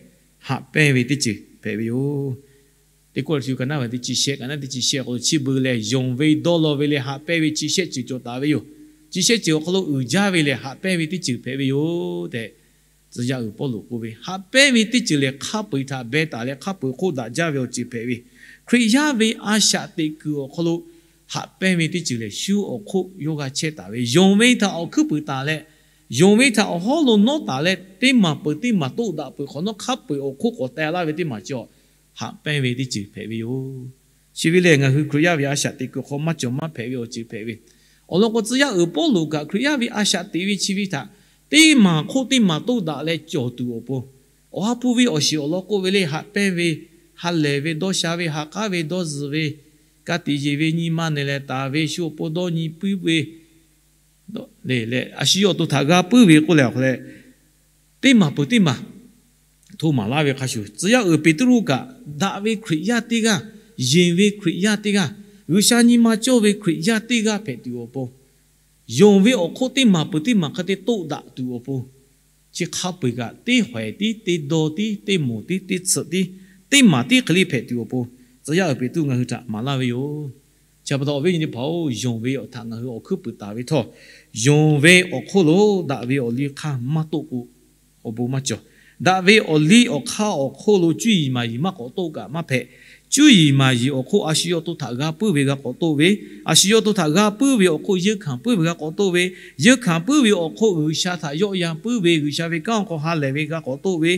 haꞈ pehnˇ ve teˇ ceuˬ hpehꞈ ve yoˬ. Teˇ Kawˇrenˍhtuˆ ka naˉ ve teˇ chi shehˆ, ka naˉ teˇ chi shehˆ awˬ hk'aw lo, chi beuꞈ lehˬ yonˍ ve dawˇ law ve leh haꞈ pehnˇ ve chi shehˆ ceuˬ cawˬ taˍ ve yoˬ. Chi shehˆ ceuˬ awˬ hk'aw lo uiˍ jaˇ ve lehˬ, haꞈ pehnˇ ve teˇ ceuˬ hpehꞈ ve yoˬ tehꞈ, tcuh yaˇ uiˍ Pawˇluꞈ k'oˆ ve, haꞈ pehnˇ ve teˇ ceuˬ lehˬ, hk'a peu-eˬ htaꞈ beh taˍ leh hk'a peu-eˬ hk'oˆ daꞈ jaˇ ve awˬ ceuˬ hpehꞈ ve, Hkriꞈ yaˇ ve a shaꞈ teꞈ kuiˬ awˬ hk'aw lo haꞈ pehnˇ ve teˇ ceuˬ lehˬ, shu awˬ hk'oˆ yawˇ g'a chehˇ taˍ ve, yonˍ ve htaꞈ awˬ hkuiˉ puiˍ taˍ leh, yonˍ ve htaꞈ awˬ hawˉ lo nawˉ taˍ leh, teˇ maˬ peuˬ teˇ maˬ toˆ daꞈ peuˬ hk'awꞈ nawˉ, hk'a peu-eˬ awˬ hk'oˆ k'awꞈ teh laˇ ve teˇ maˬ cawˬ, haꞈ pehnˇ ve teˇ ceuˬ hpehꞈ ve yoˬ. Chi ve lehˬ, ngaˬ hui Hkriꞈ yaˇ ve a shaꞈ teꞈ kuiˬ hk'aw maˇ cawˬ maˇ hpehꞈ ve awˬ ceuˬ hpehꞈ ve. Awˬ lawn k'o, tcuh yaˇ uiˍ Pawˇluꞈ kaꞈ Hkriꞈ yaˇ ve a shaꞈ teꞈ ve chi ve htaꞈ teˇ maˬ hk'oˆ teˇ maˬ toˆ daꞈ leh cawˬ tuˬ awˬ pon, Awˬ ha hpu ve awˬ shiˍ awˬ lawn k'oˆ ve lehˬ, haꞈ pehnˇ ve, ha lehˬ ve, dawˇ sha ve, ha k'aˉ ve, dawˇ zuhˬ ve, ka tiꞈ yeˬ ve, nyi ma nehˬ leh taˍ ve, shu awˬ pon dawˇ nyi puiˉ ve, lehˬ a shu yawˇ awˬ to htaꞈ g'a puiˉ ve k'oˆ leh awˬ hk'aw leh, teˇ maˬ peuˬ teˇ maˬ hto maˍ laˇ ve hk'a shuˍ, tcuh yaˇ uiˍ Peˍtruˆ kaꞈ daꞈ ve Hkriꞈ yaˇ teˇ g'aˇ, yeˬ ve Hkriꞈ yaˇ teˇ g'aˇ, G'uiˬsha nyi ma cawˇ ve Hkriꞈ yaˇ teˇ g'aˇ hpehꞈ tuˬ awˬ pon, yonˍ ve awˬ hk'oˆ teˇ maˬ peuˬ teˇ maˬ hk'a te toˆ daꞈ tuˬ awˬ pon, chi hk'a peu-eˬ kaꞈ teˇ hawehˍ tiˉ, teˇ dawˇ tiˉ, teˇ moˍ tiˉ, teˇ tsuhꞈ tiˉ, teˇ maˬ tiˉ hk'e le hpehꞈ tuˬ awˬ pon, tcuh yaˇ uiˍ Peˍtruˆ ngaˬ hui htaꞈ maˍ laˇ ve yoˬ. Chi pa taw awˬ viˉ awˬ nyi teˇ hpaˍ-oˬ, yonˍ ve awˬ htaꞈ ngaˬ hui awˬ hkuiˉ puiˍ taˍ ve htawˇ, yonˍ ve awˬ hk'oˆ lo daꞈ ve awˬ liˇ hk'aˇ maˇ toˆ k'o, awˬ bon maˇ cawˬ. Daꞈ ve awˬ liˇ awˬ hk'aˇ awˬ hk'oˆ lo cuˇ yiˍ maˍ yiˍ maˇ k'awꞈ toˆ kaꞈ maˇ hpehꞈ. Cuˇ yiˍ maˍ yiˍ awˬ hk'oˆ a shu yawˇ to htaꞈ g'a puiˉ ve g'a k'awꞈ toˆ ve, a shu yawˇ to htaꞈ g'a puiˉ ve awˬ hk'oˆ yeunˇ hkanˍ puiˉ ve g'a k'awꞈ toˆ ve, yeunˇ hkanˍ puiˉ ve awˬ hk'oˆ G'uiˬsha htaꞈ yawˆ yan puiˉ ve, G'uiˬsha ve kanˉ awˬ hk'aw ha lehˬ ve g'a k'awꞈ toˆ ve,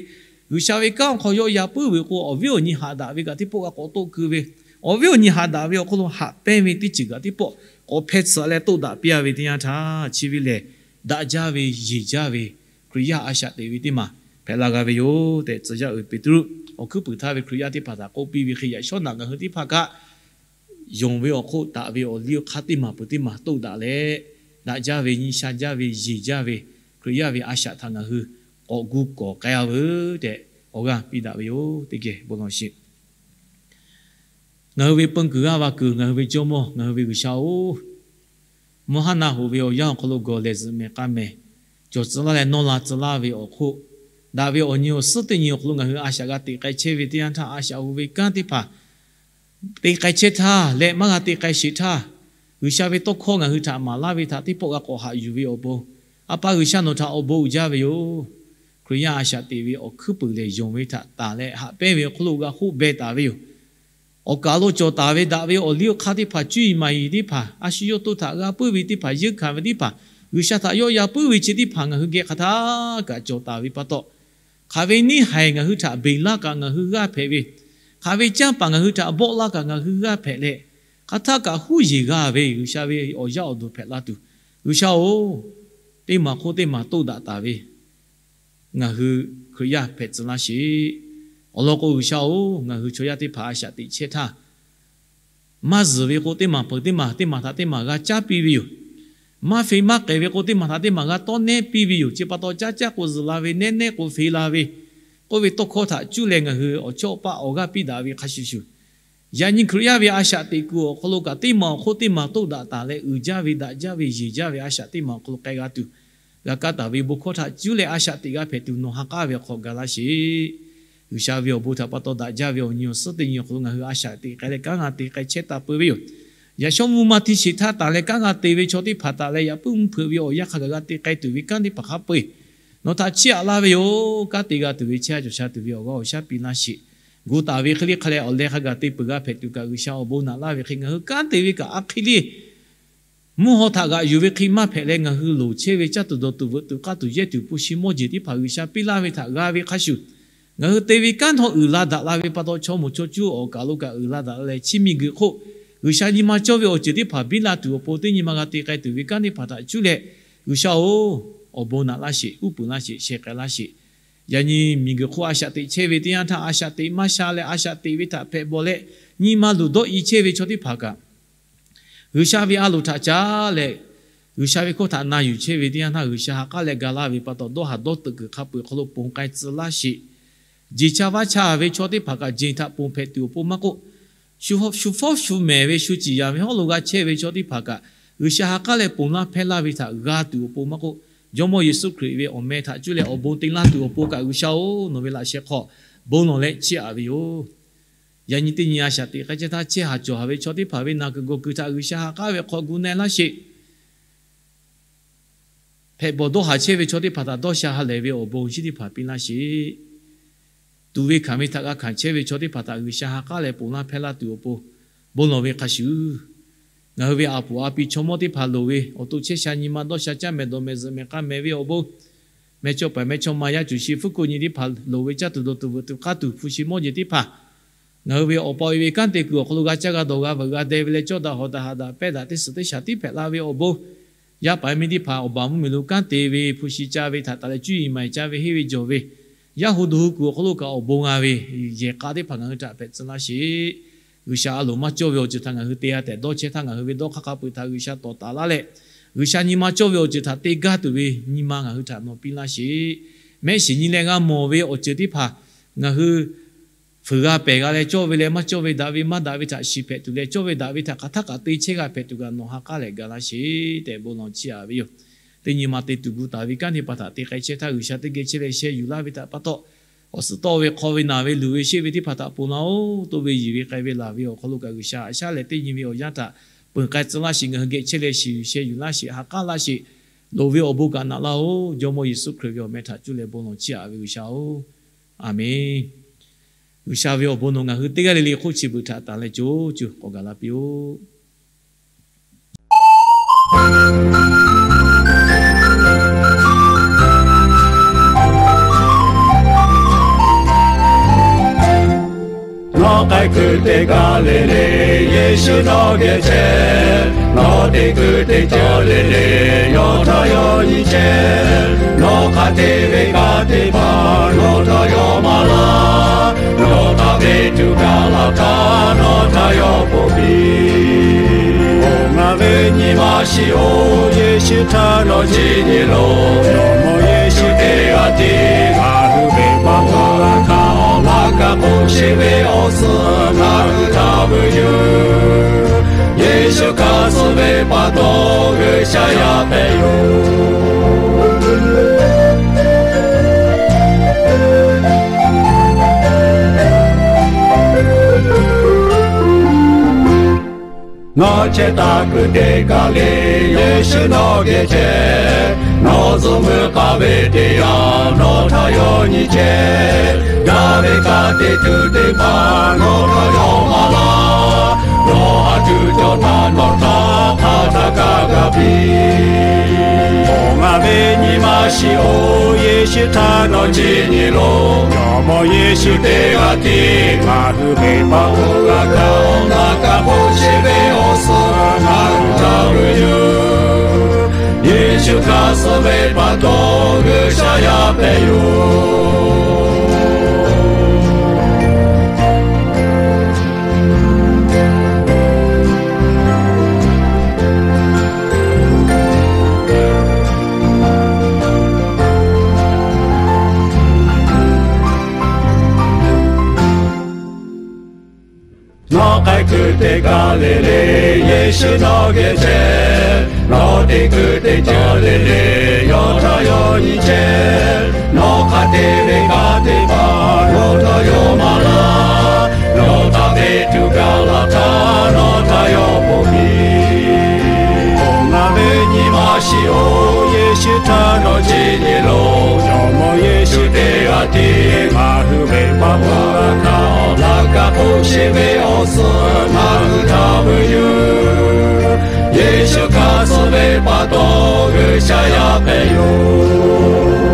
G'uiˬsha ve kanˉ awˬ hk'aw yawˆ yan puiˉ ve k'o, awˬ viˉ awˬ nyi haꞈ daꞈ ve kaꞈ teˇ pawˆ g'a k'awꞈ toˆ keu ve, awˬ viˉ awˬ nyi haꞈ daꞈ ve awˬ hk'oˆ lo haꞈ pehnˇ ve teˇ ceuˬ kaꞈ teˇ pawˆ k'awꞈ hpeh tsuhꞈ leh toˆ daꞈ piˇ-a ve teˇ yanˇ htaˇ, chi ve lehˬ daꞈ jaˇ ve yeˬ jaˇ ve Hkriꞈ yaˇ a shaꞈ teꞈ ve teˇ maˬ hpehꞈ la g'a ve yoˬ tehꞈ, tcuh yaˇ uiˍ Peˍtruˆ awˬ hkuiˉ puiˍ htaˇ ve Hkriꞈ yaˇ teˇ hpaˍ htaꞈ k'oˆ piˇ ve hk'e, yaꞈ shawˉ naꞈ ngaˬ hui teˇ hpaˍ kaꞈ yonˍ ve awˬ hk'oˆ daꞈ ve awˬ liˇ awˬ hk'aˇ teˇ maˬ peuˬ teˇ maˬ toˆ daꞈ leh, daꞈ jaˇ ve, nyi sha jaˇ ve, yeˬ jaˇ ve Hkriꞈ yaˇ ve a shaꞈ htaꞈ ngaˬ hui k'awꞈ gu kawˍ k'ai-a veuˬ tehꞈ awˬ g'aˇ piˇ daꞈ ve yoˬ. Teˇ geh bon lawˬ sheˍ. Ngaˬ hui ve peun kuiˬ g'aˇ va kuiˬ, ngaˬ hui ve Jawˇmawˇ, ngaˬ hui ve G'uiˬsha-oˬ, mvuhˇ haˉ na hoꞈ ve awˬ yanˇ awˬ hk'aw lo gawˬ lehˬ zuhꞈ mehˍ k'a mehˍ, cawˬ tcuh laˇ leh nawˇ la tcuh laˇ ve awˬ hk'oˆ, daꞈ ve awˬ nyi awˬ suhˉ teˇ nyi awˬ hk'aw lo ngaˬ hui a shaꞈ g'a teꞈ k'ai chehˇ ve teˇ yanˇ htaˇ, a shaꞈ hu ve kanˉ teˇ hpaˍ te k'ai chehˇ htaˇ leh maˇ g'a te k'ai sheˍ htaˇ, G'uiˬsha ve tawˇ hkawˇ ngaˬ hui htaꞈ maˍ laˇ ve htaꞈ teˇ pawˆ g'a k'awꞈ haꞈ yuˬ ve awˬ pon, A pa G'uiˬsha, nawˬ htaꞈ awˬ bon uiˍ jaˇ ve yoˬ. Hkriꞈ yaˇ a shaꞈ teꞈ ve awˬ hkuiˉ puiˍ lehˬ, yonˍ ve htaꞈ tanˬ leh haꞈ pehnˇ ve awˬ hk'aw lo g'a hoˆ beh taˍ ve yoˬ. Awˬ kaˍ lo cawˬ taˍ ve daꞈ ve awˬ liˇ awˬ hk'aˇ teˇ hpaˍ, cuˇ yiˍ maˍ yiˍ teˇ hpaˍ, a shu yawˇ to htaꞈ g'a puiˉ ve teˇ hpaˍ, yeunˇ hkanˍ ve teˇ hpaˍ, G'uiˬsha htaꞈ yawˆ yan puiˉ ve chi teˇ hpaˍ ngaˬ hui geh hk'aˬ htaˇ kaꞈ cawˬ taˍ ve pa taw, hk'aˬ ve neˇ haiˬ ngaˬ hui htaꞈ beˬ laˇ kaꞈ ngaˬ hui g'aˇ hpehꞈ ve, hk'aˬ ve canˇ paˍ ngaˬ hui htaꞈ bawˆ laˇ kaꞈ ngaˬ hui g'aˇ hpehꞈ leh, hk'aˬ htaˇ kaꞈ huˉ yeˬ g'a ve G'uiˬsha ve awˬ yaˇ awˬ duˬ hpehꞈ la tuˬ, G'uiˬsha-oˬ, teˇ maˬ hk'oˆ teˇ maˬ toˆ daꞈ taˍ ve ngaˬ hui Hkriꞈ yaˇ hpehꞈ tcuh laˇ sheˍ. Awˬ lawn k'o, G'uiˬsha-oˬ, ngaˬ hui chaw yaˇ teˇ hpaˍ a shaꞈ teꞈ chehˇ htaˇ, maˇ zuhˬ ve k'o, teˇ maˬ peuˬ teˇ maˬ, teˇ maˬ htaꞈ teˇ maˬ g'a caˉ piˇ ve yoˬ. Maˇ fe maˇ k'ehˬ ve k'o, teˇ maˬ htaꞈ teˇ maˬ g'a tawˇ nehˉ piˇ ve yoˬ. Chi pa taw, caˉ caˉ k'o zuhˬ la ve, nehˉ nehˉ k'o fe la ve, k'oˆ ve tawˇ hkawˇ htaꞈ cuˇ leh ngaˬ hui awˬ chawˇ paˆ awˬ g'aˇ piˇ daꞈ ve hk'a shuˍ shuˍ, yaꞈ nyi Hkriꞈ yaˇ ve a shaꞈ teꞈ kuiˬ awˬ hk'aw lo kaꞈ, teˇ maˬ awˬ hk'oˆ teˇ maˬ toˆ daꞈ taˍ leh, uiˍ jaˇ ve, daꞈ jaˇ ve, yeˬ jaˇ ve a shaꞈ teˇ maˬ awˬ hk'aw lo k'ai g'a tuˬ, g'a kaˇ taˍ ve bon hkawˇ htaꞈ cuˇ leh a shaꞈ teꞈ g'a hpehꞈ tuˬ nawˬ ha k'aˉ ve awˬ hk'aw ga laˇ sheˍ. G'uiˬsha ve awˬ bon htaꞈ pa taw daꞈ jaˇ ve awˬ nyi awˬ suhˉ teˇ nyi awˬ hk'aw lo ngaˬ hui a shaꞈ teꞈ k'ai leh kanˉ g'a te k'ai chehˇ taˍ peuˬ ve yoˬ. Yaꞈ shawˉ mvuhˇ maˇ htiˇ sheˍ htaˇ taˍ leh kanˉ g'a te ve chaw teˇ hpaˍ taˍ leh, yaꞈ puiˉ mvuhˇ hpeuꞈ ve awˬ yanˇ hk'a gaˬ g'a te k'ai tuˬ ve kanˉ teˇ hpaˍ hk'a peu-eˬ nawˬ htaꞈ chiˇ aꞈ laˇ ve yoˬ. Kanˉ te g'a tuˬ ve chehˇ a cawˬ sha tuˬ ve awˬ g'aˇ awˬ shaˉ piˇ laˇ sheˍ. Gu taˍ ve hk'e le hk'a leh awˬ leh hk'a gaˬ te peuˬ g'a hpehꞈ tuˬ kaꞈ G'uiˬsha awˬ bon naꞈ laˇ ve hk'e, ngaˬ hui kanˉ te ve kaꞈ a hk'e le mvuhˇ haw htaꞈ g'aꞈ yuˬ ve hk'e maˇ hpehꞈ leh, ngaˬ hui loˍ chehˇ ve caˇ tuˬ dawˬ tuˬ veuꞈ tuˬ k'aˇ tuˬ yehˇ tuˬ hpu shi mawˇ jeˬ teˇ hpaˍ G'uiˬsha piˇ laˇ ve htaꞈ g'a ve hk'a shuˍ, ngaˬ hui te ve kanˉ htawˇ uiˍ la daꞈ la ve pa taw, chaw moˍ chaw cuˇ awˬ kaˬ lo kaꞈ uiˍ la daꞈ la leh, chi miˬguiˬ hk'oˆ G'uiˬsha nyi ma cawˇ ve awˬ ceuˬ teˇ hpaˍ biˇ la tuˬ awˬ pon, teˇ nyi ma g'a te k'ai tuˬ ve kanˉ teˇ hpaˍ htaꞈ cuˇ leh, G'uiˬsha-oˬ, awˬ bon naꞈ laˇ sheˍ, uˉ peunˍ laˇ sheˍ, sheh k'ai laˇ sheˍ. Yaꞈ nyi miˬguiˬ hk'oˆ a shaꞈ teꞈ chehˇ ve teˇ yanˇ htaˇ, a shaꞈ teꞈ maˇ sha leh a shaꞈ teꞈ ve htaꞈ hpehꞈ bawˬ leh, nyi ma luˬ dawˇ i chehˇ ve chaw teˇ hpaˍ kaꞈ, G'uiˬsha ve a loˍ htaꞈ caˉ leh, G'uiˬsha ve hkawˇ htaꞈ na yuˬ chehˇ ve teˇ yanˇ htaˇ, G'uiˬsha ha k'aˉ leh ga laˇ ve pa taw, dawˇ haˍ dawˇ teuꞈ kuiˬ hk'a peu-eˬ hk'aw lo ponˬ k'ai tcuh laˇ sheˍ. Jeˬ cha vaˇ cha ve chaw teˇ hpaˍ kaꞈ, jeˬ htaꞈ ponˬ hpehꞈ tuˬ awˬ pon maˇ k'oˆ, shu fawˉ shu mehˍ ve shu ciˍ yanˍ ve hawˉ lo g'a chehˇ ve chaw teˇ hpaˍ kaꞈ, G'uiˬsha ha k'aˉ leh ponˬ laˇ hpehˇ laˇ ve htaꞈ g'a tuˬ awˬ pon maˇ k'oˆ, Jawˇmawˇ Yeˍsuˆ Hkriꞈ ve awˬ meh htaꞈ cuˇ leh awˬ bon te laˇ tuˬ awˬ pon kaꞈ, G'uiˬsha-oˬ, nawˬ ve laꞈ sheh hk'aw bon lawˬ leh chiˇ aꞈ ve yoˬ. Yaꞈ nyi teˇ nyi a shaꞈ teꞈ k'ai chehˇ htaˇ, chehˇ haˍ cawˬ haˍ ve chaw teˇ hpaˍ ve naˬ kuiˬ gawˬ kuiˬ htaꞈ G'uiˬsha ha k'aˉ ve hk'aw gu na-e laˇ sheˍ. Hpehꞈ bawˬ dawˇ haˍ chehˇ ve chaw teˇ hpaˍ htaꞈ dawˇ sha ha lehˬ ve awˬ bon shinˉ teˇ hpaˍ piˇ laˇ sheˍ. Tuˍ ve hkanˍ ve htaꞈ g'a hkanˍ chehˇ ve chaw teˇ hpaˍ htaꞈ G'uiˬsha ha k'aˉ leh ponˬ laˇ hpehˇ laˇ tuˬ awˬ pon bon lawˬ ve hk'a shuˍ, ngaˬ hui ve a puˍ a pi chaw mawˇ teˇ hpaˍ loˍ ve awˬ to chehˇ sha nyi ma dawˇ sha caˇ mehˍ dawˬ mehˍ zuhꞈ mehˍ k'a mehˍ ve awˬ bon, mehˇchawˇ paˍ mehˇchawˇma yaˇ cuˬ shi fuˉ hkuˆ nyi teˇ hpaˍ loˍ ve caˇ tuˬ dawˬ tuˬ veuꞈ tuˬ k'aˇ tuˬ hpu shi mawˇ jeˬ teˇ hpaˍ, ngaˬ hui ve awˬ pa awˬ e ve kanˉ te kuiˬ awˬ hk'aw lo g'a caˇ g'a dawˬ g'a veuꞈ g'a deh ve leh, cawˇ daꞈ hawꞈ daꞈ haꞈ daꞈ pehˇ daꞈ teˇ suhˍ teˇ shaˍ tiˉ hpehꞈ la ve awˬ bon, yaˇ paˍ miˇ teˇ hpaˍ awˬ baˬ mvuhˇmiˬ lo kanˉ te ve hpu shi ca ve htaꞈ taˍ leh, cuˇ yiˍ maˍ yiˍ ca ve henˇ ve jawˬ ve, yaˇ hu duˬ hu kuiˬ awˬ hk'aw lo kaꞈ awˬ bon g'a ve yehˬ k'a teˇ hpaˍ ngaˬ hui htaꞈ hpehꞈ tcuh laˇ sheˍ. G'uiˬsha a loˍ maˇ cawˇ ve awˬ ceuˬ htaꞈ ngaˬ hui te g'a tehꞈ dawˇ chehˇ htaˇ, ngaˬ hui ve dawˇ hk'aˇ hk'a peu-eˬ htaꞈ G'uiˬsha tawˍ taˍ laˇ leh, G'uiˬsha nyi ma cawˇ ve awˬ ceuˬ htaꞈ te gaˇ tuˬ ve nyi ma ngaˬ hui htaꞈ nawˬ piˇ laˇ sheˍ. Mehˆ shiˍ nyi leh g'a mawˬ ve awˬ ceuˬ teˇ hpaˍ ngaˬ hui fuiˍ g'a pehˬ g'a leh, cawˇ ve leh maˇ cawˇ ve, daꞈ ve maˇ daꞈ ve htaꞈ shiˍ hpehꞈ tuˬ leh, cawˇ ve daꞈ ve htaꞈ hk'aˬ htaˇ kaꞈ te chehˇ g'a hpehꞈ tuˬ kaꞈ nawˬ ha k'aˉ leh ga laˇ sheˍ tehꞈ bon lawˬ chiˇ aꞈ ve yoˬ. Teˇ nyi ma te tuˬ gu taˍ ve kanˉ teˇ hpaˍ htaꞈ te k'ai chehˇ htaˇ, G'uiˬsha teˇ geh chehˇ leh sheh yuˬ laˇ ve htaꞈ pa taw, awˬ suhˍ tawˆ ve hk'aw ve naˬ ve luˬ ve sheˆ ve teˇ hpaˍ htaꞈ ponˬ laˇ-oˬ. Toˇ ve yiˬ ve k'ai ve laˬ ve awˬ hk'aw lo kaꞈ G'uiˬsha haꞈ shaˉ leh teˇ nyi ve awˬ yanˇ htaꞈ peunˍ k'ai tcuh laˇ sheˍ. Ngaˬ hui geh chehˇ leh shiˍ yuˬ sheh yuˬ laˇ sheˍ, ha k'aˉ laˇ sheˍ. Loˍ ve awˬ bon kaꞈ naꞈ laˇ-oˬ. Jawˇmawˇ Yeˍsuˆ Hkriꞈ ve awˬ meh htaꞈ cuˇ leh bon lawˬ chiˇ aꞈ ve G'uiˬsha-oˬ, aˍmenˍ. G'uiˬsha ve awˬ bon nawˬ ngaˬ hui teˇ g'aˇ le le hk'oˆ chi beuꞈ htaꞈ tanˬ leh co co k'awꞈ gaˬ la piˇ-oˆ. Nawˬ k'ai kuiˬ teˇ g'aˇ le le, Yeˍsuˆ nawˬ geh chehˇ. Nawˬ te kuiˬ teˇ ceuˬ le le, yawˇ htaꞈ yawˇ nyi chehˇ. Nawˬ hk'a te ve kanˉ teˇ hpaˍ nawˬ htaꞈ yawˇ maˍ laˇ. Nawˬ htaꞈ ve tuˬ gaˬ la htaˇ, nawˬ htaꞈ yawˇ k'oˆ piˇ, Ngaˬ ve nyi ma shiˍ-oˬ, Yeˍsuˆ htaꞈ nawˬ chi nyi loˬ. Nawˬ mawˬ Yeˍsuˆ teˇ g'aˇ tiˉ ngaˬ hui ve pa taw g'a hkanˍ, awˬ laꞈ ka k'oˆ sheˍ ve awˬ suhˍ ngaˬ hui htaꞈ vuiˬ yuˬ. Yeˍsuˆ hkanˍ suh ve pa taw G'uiˬsha yaˇ hpehꞈ yoˬ. Ngaˬ chehˇ taˍ kuiˬ teˇ kaˬ le, Yeˍsuˆ nawˬ geh chehˇ. Nawˬ zuhꞈ meuˇ k'aˍ ve teˇ yanˇ, nawˬ htaꞈ yawˇ nyi chehˇ. Gaˇ ve kaꞈ teˇ tuˬ teˇ hpaˍ nawˬ htaꞈ yawˇ maˍ laˇ. Nawˬ a tuˬ cawˬ htaˇ nawˬ htaꞈ hk'aˬ htaˇ kaˇ g'a piˇ. Awˬ, ngaˬ ve nyi ma shiˍ-oˬ, Yeˍsuˆ htaꞈ nawˬ chi nyi loˬ. Jawˇmawˇ Yeˍsuˆ teˇ g'aˇ tiˉ ngaˬ hui ve pa taw g'a kaˇ-oˬ. Laꞈ ka hpoˆ sheˍ ve awˬ suhˍ ngaˬ hui htaꞈ veuꞈ yuˬ. Yeˍsuˆ hk'aˇ suh ve pa taw G'uiˬsha yaˇ hpehꞈ yoˬ. Nawˬ k'ai kuiˬ teˇ kaˬ le le, Yeˍsuˆ nawˬ geh chehˇ. Nawˬ teˇ kuiˬ teˇ ceuˬ le le, yawˇ htaꞈ yawˇ nyi chehˇ. Nawˬ hk'a te ve kaꞈ teˇ hpaˍ yawˇ htaꞈ yawˇ maˍ laˇ. Nawˬ htaꞈ ve tuˬ gaˬ la htaˇ nawˬ htaꞈ yawˇ ponˬ piˇ. Awˬ, ngaˬ ve nyi ma shiˍ-oˬ, Yeˍsuˆ htaꞈ nawˬ chi nyi loˬ. Jawˇmawˇ Yeˍsuˆ teˇ g'aˇ tiˉ ngaˬ hui ve pa taw g'a kaˇ-oˬ. Laꞈ ka hpoˆ sheˍ ve awˬ suhˍ ngaˬ hui htaꞈ veuꞈ yuˬ. Yeˍsuˆ hk'aˇ suh ve pa taw G'uiˬsha yaˇ hpehꞈ yoˬ.